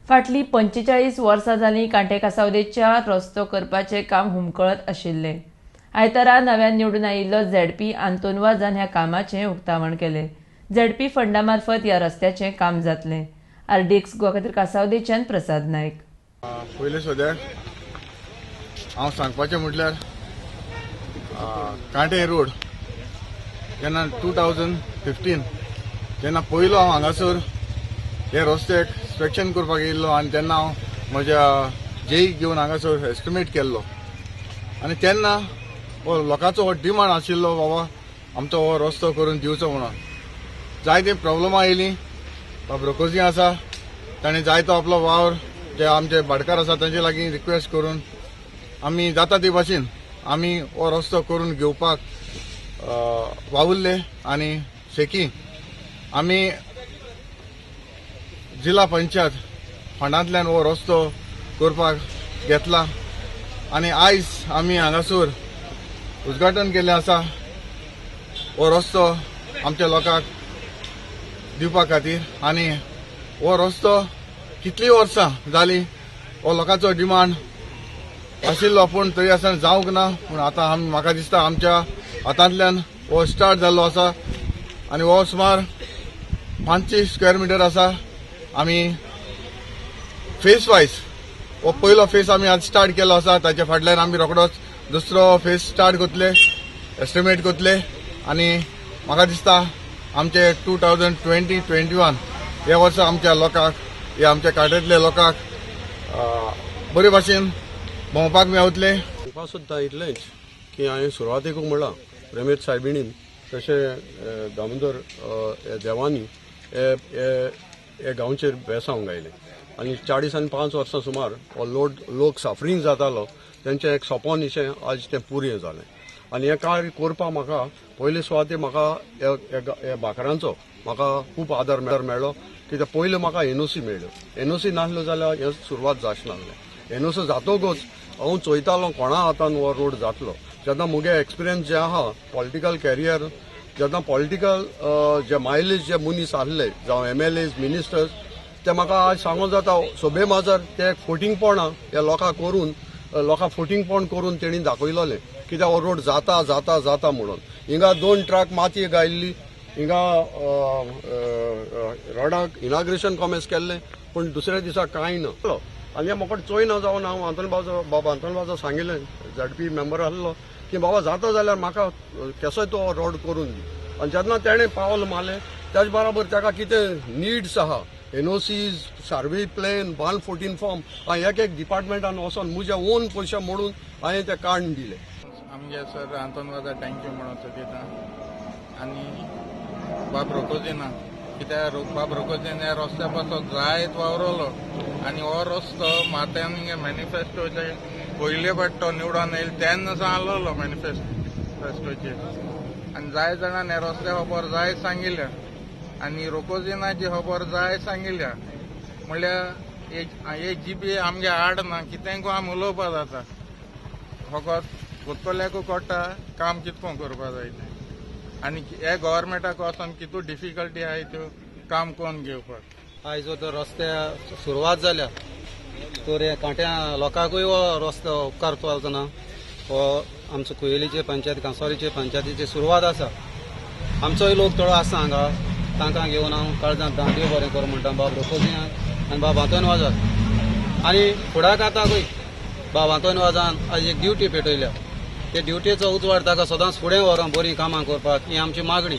फाटलीं 45 वर्सां जालीं कांटे कासावलेच्या रस्तो करपाचें काम हुमकळत आशिल्लें. आयतारा नव्यान निवडून आयिल्लो झेडपी आंतोन वाजान ह्या कामाचें उक्तावण केलें. झेडपी फंडा मार्फत ह्या रस्त्याचें काम जातलें. आरडीएक्स गोवा खातीर कासावलेच्यान प्रसाद नायक. पयलें सद्याक हांव सांगपाचें म्हटल्यार कांटे रोड जेन्ना 2015 जेन्ना पयलो हांव हांगासर हे रस्त्याक इन्स्पेक्शन करपाक येयल्लो आनी तेन्ना हांव म्हज्या जेईक घेवन हांगासर एस्टिमेट केल्लो आनी तेन्ना हो लोकांचो हो डिमांड आशिल्लो, बाबा आमचो हो रस्तो करून दिवचो म्हणून. जायतीं प्रॉब्लमां येयलीं. बाब रोकोजी आसा, ताणें जायतो आपलो वावर जे आमचे भाटकार आसा तांचे लागीं रिक्वेस्ट करून आमी जाता ते भाशेन आमी हो रस्तो करून घेवपाक वावुरले आनी शेकी आमी जिल्हा पंचायत फंडांतल्यान हो रस्तो करपाक घेतला आनी आयज आमी हांगासर उद्घाटन केल्लें आसा हो रस्तो आमच्या लोकांक दिवपा खातीर. आनी हो रस्तो कितलीं वर्सां जालीं हो लोकांचो डिमांड आशिल्लो, पूण तरी आसतना जावंक ना. पूण आतां आमी म्हाका दिसता आमच्या हातांतल्यान हो स्टार्ट जाल्लो आसा आनी हो सुमार 500 स्क्वेअर मिटर आसा. आमी फेस वायज हो पयलो फेस आमी आज स्टार्ट केलो आसा. ताच्या फाटल्यान आमी रोखडोच दुसरो फेस स्टार्ट करतले, एस्टिमेट करतले आनी म्हाका दिसता आमचे 2020-21 ह्या वर्सा आमच्या लोकांक, ह्या आमच्या काट्यांतल्या लोकांक बरे भाशेन भोंवपाक मेवतले. सांगपा सुद्दां इतलेंच की हांवें सुरवातेकूच म्हणलां, रमेश सायबिणीन तशें दामोदर हे देवांनी हे हे हे गांवचेर बेसांव गायलें आनी 45 वर्सां सुमार हो लोड लोक सफरींग जातालो, तेंचें एक सपन इशें आज तें पुरें जालें. आनी हें कार्य करपाक म्हाका पयले सुवातेर म्हाका ह्या भाकरांचो म्हाका खूब आदार मेळ्ळो, कित्याक पयलीं म्हाका एनओसी मेळ्ळ्यो. एनओसी नासल्यो जाल्यार हें सुरवात जायनासलें. एनओसी जातकूच हांव चोयतालो कोणा हातान हो रोड जातलो. जेन्ना मुगे एक्सपिरियन्स जे आहा पॉलिटिकल कॅरियर, जेन्ना पॉलिटिकल जे मायलेज जे मनीस आहले, जावं एमएलएज, मिनिस्टर्स, ते म्हाका आज सांगो जाता सोबे माजर ते फोटिंगपणां ह्या लोकांक करून, लोकांक फोटिंगपण करून तेणी दाखयलोलें कित्याक हो रोड जाता जाता जाता म्हणून. हिंगा दोन ट्रक माती गायल्ली, हिंगा रोडाक इनाग्रेशन कॉमेस केल्लें, पूण दुसऱ्या दिसा कांय ना. आनी हें म्हाका चोयना जावन हांव आंतोन बाजो, बाबा आंतोन बाजो सांगिल्लें, झेडपी मेंबर आसलो, की बाबा जाता जाल्यार म्हाका केसोय तो रोड करून दी. आनी जेन्ना तेणें पावल मारलें, त्याच बराबर ताका कितें निड्स आहा, एनओसीज, सर्वे प्लॅन, 114 फॉर्म, हांवें एक एक डिपार्टमेंटान वचोन म्हज्या ओन पयशे मोडून हांवें ते काडून दिले. आमगे सर आंतोन वाजा thank you म्हणून सोदिता आनी बाब रोकोजिना, कित्याक बाब रोकोजिन ह्या रस्त्या पासत जायत वावरलो आनी हो रस्तो माथ्यान मॅनिफेस्टोचे पयले फावट तो निवडून येयलो तेन्ना सावन आसलेलो मॅनिफेस्टोचेर आनी जाय जाणांनी ह्या रस्त्या खबर जाय सांगिल्ल्या आनी रोकोजिनाची खबर जाय सांगिल्ल्या. म्हणल्यार एक जीबी आमगे आड ना, कितेंय आमी उलोवपा जाता, फकत कोत्तल्याकू कळटा काम कितको करपा जाय तें आनी हे गव्हर्मेंटाक वचोन कितू डिफिकल्टी आहाय त्यो काम करून घेवपाक. आयज जो रस्त्या सुरवात जाल्या तर हे कांट्या लोकांकूय हो रस्तो उपकार जावचो ना. हो आमचो कुयेलीचे पंचायत, कांसावलीचे पंचायतीची सुरवात आसा. आमचोय लोक थोडो आसा हांगा, तांकां घेवन हांव काळजांत देव बरें करूं म्हणटा बाब रोकोजियाक आनी बाब आंतोन वाजाक. आनी फुडाक आताकूय बाब आंतोन वाजान आज एक ड्युटी पेटयल्या, ते ड्युटेचो उजवाड ताका सदांच फुडें व्हरोन बरीं कामां करपाक ही आमची मागणी.